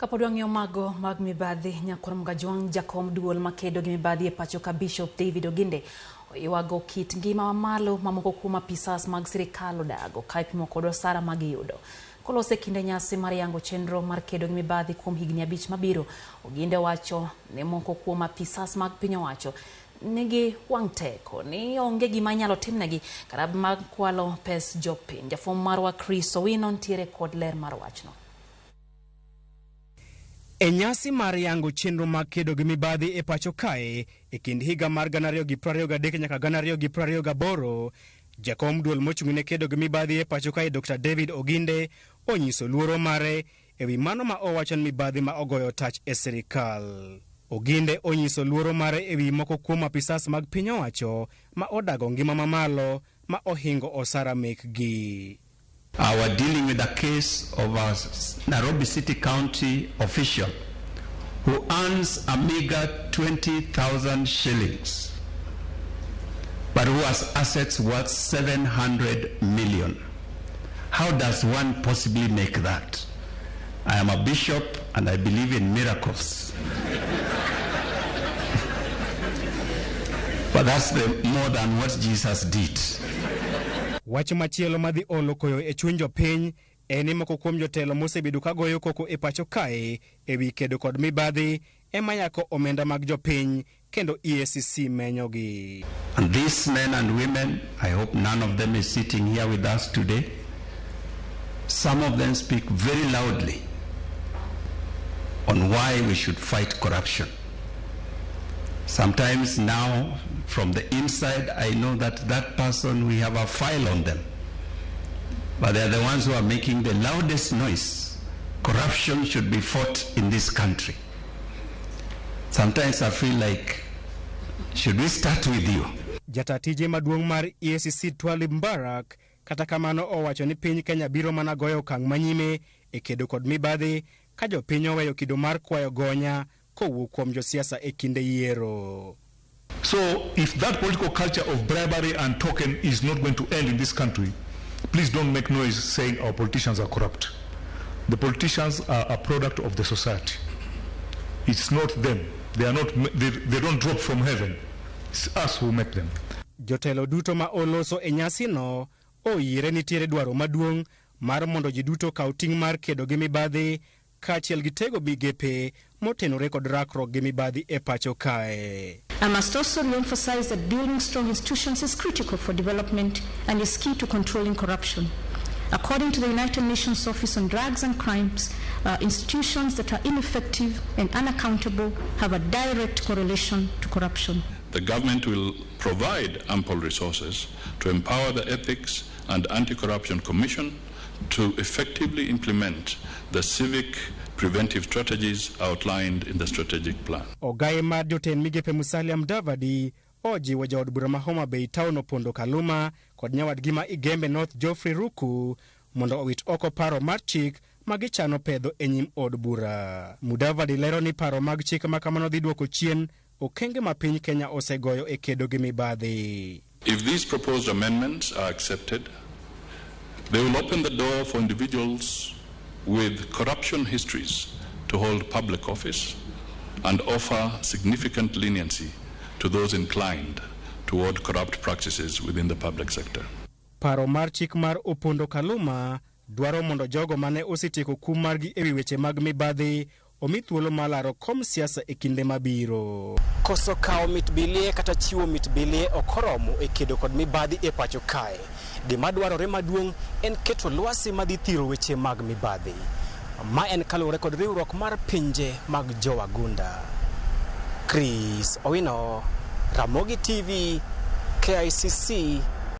Kapod wang'iyo mago mag mibadhi, Nyakwar Mgajwang' jakom duol makedo gi mibadhi e pacho ka Bishop David Oginde oywago kit ngima mamalo ma moko kuom apisas mag sirikal odago ka ipimo kod osara ma giyudo. Kolose kinde nyasi mar yango chenro mar kedo gi mibadhi kuom higni 5 mabiro, Oginde wacho ne moko kuom apisas mag piny owacho nigi wang' teko ni onge gima inyalo timnegi kata mag kwalo pes jopiny. Jafwambo marwa Chris Owino ntiere kod ler mar wachno. E nyasi mar yango chenro mag kedo gi mibadhi e pacho kae e kind higa mar 2023 nyaka 2028, jakom duol mochung' ne kedo gi mibadhi e pacho kae Dr. David Oginde onyiso luoro mare ewi mano ma owacho ni mibadhi ma ogoyo tach e sirikal. Oginde onyiso luoro mare ewi moko kuom apisas mag piny owacho ma odago ngima mamalo ma ohingo osara mekgi. I were dealing with a case of a Nairobi City County official who earns a meager 20,000 shillings, but who has assets worth 700 million. How does one possibly make that? I am a bishop and I believe in miracles. But that's the more than what Jesus did. Wach machielo madhi olo koyo e chuny jopiny en ni moko kuom jotelo mosebedo ka goyo koko e pacho kae ewi kedo kod mibadhi ema yako omenda mag jopiny kendo EACC menyogi. And these men and women, I hope none of them is sitting here with us today. Some of them speak very loudly on why we should fight corruption. Sometimes now, from the inside, I know that that person, we have a file on them. But they are the ones who are making the loudest noise. Corruption should be fought in this country. Sometimes I feel like, should we start with you? Jata tije maduong' mar EACC Twalib Mbarak kata kamano owacho ni piny Kenya biro mana goyo okang' manyime e kedo kod mibadhi ka jopiny oweyo kido mar kwayo gonya kowuok kuom josiasa e kinde yiero. So if that political culture of bribery and token is not going to end in this country, please don't make noise saying our politicians are corrupt. The politicians are a product of the society. It's not them. They are not, they don't drop from heaven. It's us who make them. Jotelo duto ma oloso e nyasino oyiere nitiere dwaro maduong' mar mondo ji duto okaw ting' mar kedo gi mibadhi kaachiel gi tego migepe motenore kod rakruok gi mibadhi e pacho kae. I must also re-emphasize that building strong institutions is critical for development and is key to controlling corruption. According to the United Nations Office on Drugs and Crimes, institutions that are ineffective and unaccountable have a direct correlation to corruption. The government will provide ample resources to empower the Ethics and Anti-Corruption Commission to effectively implement the civic preventive strategies outlined in the strategic plan. Ogaye mar jotend migepe Musalia Mudavadi ojiwo jaod bura ma Homa Bay Town Opondo Kaluma kod nyawadgi ma Igembe North Geoffrey Ruku mondo owit oko paro mar chik ma gichano pedho e nyim od bura. Mudavadi lero ni paro mag chik ma kamano dhi duoko chien okenge ma piny Kenya osegoyo e kedo gi mibadhi. If these proposed amendments are accepted, they will open the door for individuals with corruption histories to hold public office and offer significant leniency to those inclined toward corrupt practices within the public sector. Paro mar chik mar Opondo Kaluma dwaro mondo jogo mane osetieko kum margi ewi weche mag mibadhi omi thuolo mar laro kom siasa e kinde mabiro. Koso kawo mit bilie kata chiwo mit bilie ok oromo e kedo kod mibadhi e pacho kae. Gima dwarore maduong' en keto lwasi madhi thiro weche mag mibadhi. Ma en kaluwore kod riwruok mar pinje mag jowagunda. Chris Owino, Ramogi TV, KICC,